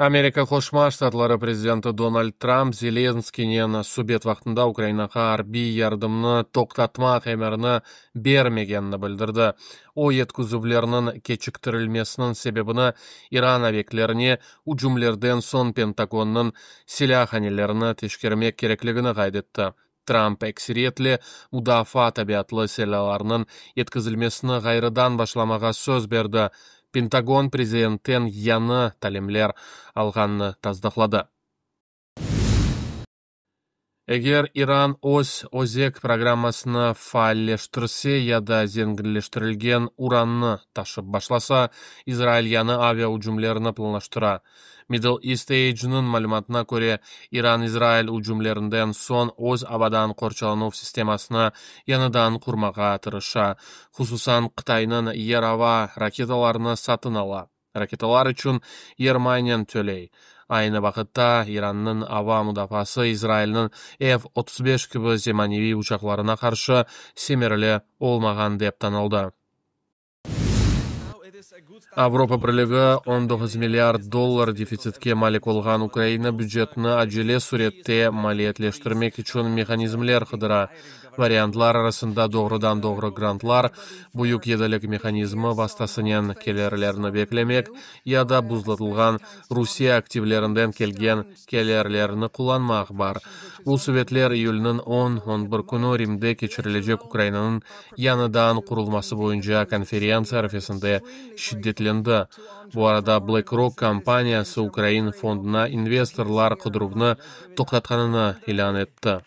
Amerika Qoşma Ştatları prezidenti Donald Tramp Zelenskıynen subet vaqtında Ukrainağa arbiy yardımnı toqtatmaq emirini bermegenini bildirdi. O, yetkizüvlerniñ keçiktirilmesiniñ sebebini İran obyektlerine ücümlerden soñ Pentagonnıñ silâhanelerini teşkermek kerekligini qayd etti. Tramp ekseriyetle mudafaa tabiatlı silâlarnıñ yetkizilmesini ğayrıdan başlamağa söz berdi, Pentagon prezidentten yañı talimler alğanını tasdıqladı. Eger İran öz özek programmasını faalleştirse ya da zenginleştirilgen urannı taşıp başlasa, İsrail yañı avia ücümlerini planlaştıra. Middle East Eye-niñ malümatına köre, İran İsrail ücümlerinden soñ öz avadan qorçalanuv sistemasını yañıdan qurmağa tırışa, hususan Qıtaynıñ yer-ava raketalarını satın ala, raketalar içün yermaynen töley. Aynı vaqıtta, İrannıñ ava mudafaası İsrailniñ F-35 kibi zemaneviy uçaqlarına qarşı semereli olmağan dep tanıldı. Avropa Birligi 19 milliard dollar defitsitke malik olğan Ukraina bücetini acele sürette maliyetleştirmek içün mehanizmler qıdıra. Variantlar arasında doğrudan-doğru grantlar, Büyük yedilik mehanizmi vastasınen kelirlerni beklemek ya da buzlatılğan Rusiye aktivlerinden kelgen kelirlerni qullanmaq bar. Bu subetler iyülniñ 10-11 künü Rimde keçirilecek Ukrainanıñ yañıdan qurulması boyunca konferentsiya arfesinde şiddetlendi. Bu arada BlackRock kompaniyası ukrain fonduna investorlar qıdıruvnı toqtatqanını ilân etti.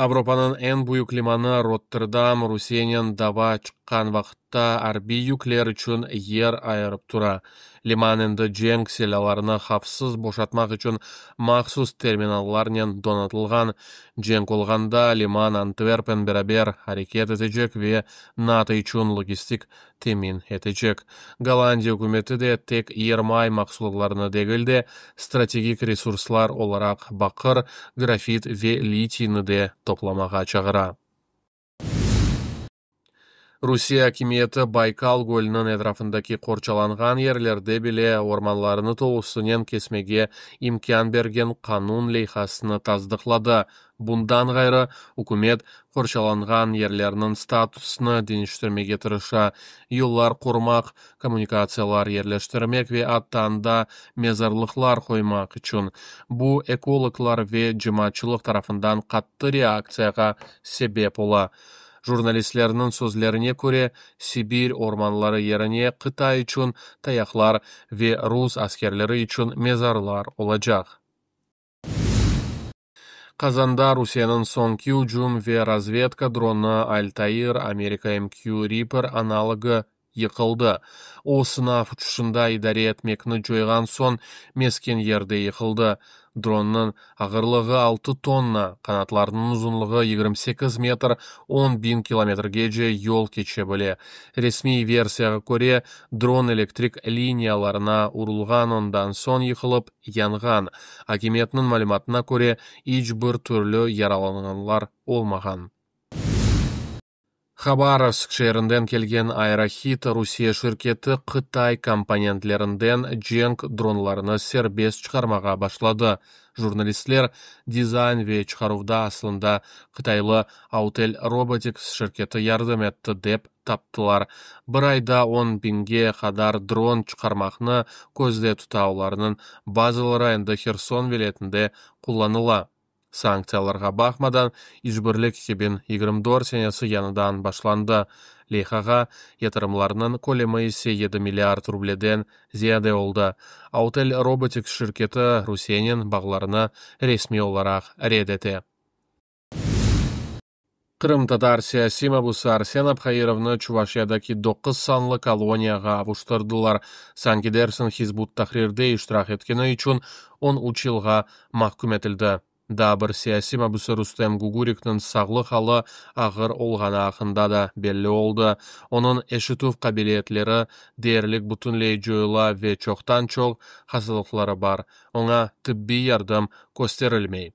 Avropanıñ eñ büyük limanı Rotterdam Rusiyenen dava çıqqan vaqıtta arbiy yükler içün yer ayırıp tura. Liman endi cenk silâlarını havfsız boşatmaq içün mahsus terminallarnen donatılğan. Cenk olğanda liman Antverpen beraber areket etecek ve NATO içün logistik temin etecek. Gollandiya ükümeti de tek yermay mahsulatlarını degil de, strategik resurslar olaraq baqır, grafit ve litiyni de toplamağa çağıra. Rusiye akimiyeti Baykal gölüniñ etrafındaki qorçalanğan yerlerde bile ormanlarnı tolusınen kesmege imkân bergen qanun leyhasını tasdıqladı. Bundan ğayrı, ükümet, qorçalanğan yerlerniñ statusını deñiştirmege tırışa, yollar qurmaq, kommunikatsiyalar yerleştirmek ve atta anda mezarlıqlar qoymaq içün. Bu, ekologlar ve cemaatçılıq tarafından qattı reaktsiyağa sebep ola. Jurnalistlerniñ sözlerine köre, Sibir ormanları yerine Qıtay içün tayaqlar ve rus askerleri içün mezarlar olacaq. Qazanda Rusiyeniñ soñki ücüm ve razvedka dronı Altair, Amerika MQ Reaper analogı, yıqıldı. O, sınav uçuşında idare etmekni coyğan soñ mesken yerde yıqıldı. Dronnıñ ağırlığı altı tonna, qanatlarınıñ uzunlığı 28 metr, 10 biñ kilometrgece yol keçe bile. Resmiy versiyağa köre, dron elektrik liniyalarına urulğan, ondan soñ yıqılıp yanğan. Akimiyetniñ malümatına köre, iç bir türlü yaralanğanlar olmağan. Habarovsk şeerinden kelgen Aerohit Rusiye şirketi Qıtay komponentlerinden cenk dronlarını serbest çıqarmağa başladı. Jurnalistler, dizayn ve çıqaruvda aslında qıtaylı Autel Robotics şirketi yardım etti, dep taptılar. Bir ayda 10 biñge qadar dron çıqarmaqnı közde tuta, olarnıñ bazıları endi Herson vilâyetinde qullanıla. Sanktsiyalarğa baqmadan, işbirlik 2024 senesi yañıdan başlandı, leyhağa yatırımlarnıñ kölemi ise 7 milliard rubleden ziyade oldı. Autel Robotics şirketi Rusiyenen bağlarını resmiy olaraq red ete. Qırımtatar siyasiy mabusı Arsen Abhairovnı Çuvaşiyadaki 9 sanlı koloniyağa avuştırdılar. Sanki dersiñ Hizb ut-Tahrirde iştirak etkeni içün 13 yılğa mahküm etildi. Daa bir siyasiy mabüsi Rustem Gugurikniñ sağlıq alı ağır olğanı aqqında da belli oldı. Onıñ eşitüv qabiliyetleri deyerlik bütünley coyula ve çoqtan-çoq hastalıqları bar. Oña tibbiy yardım kösterilmey.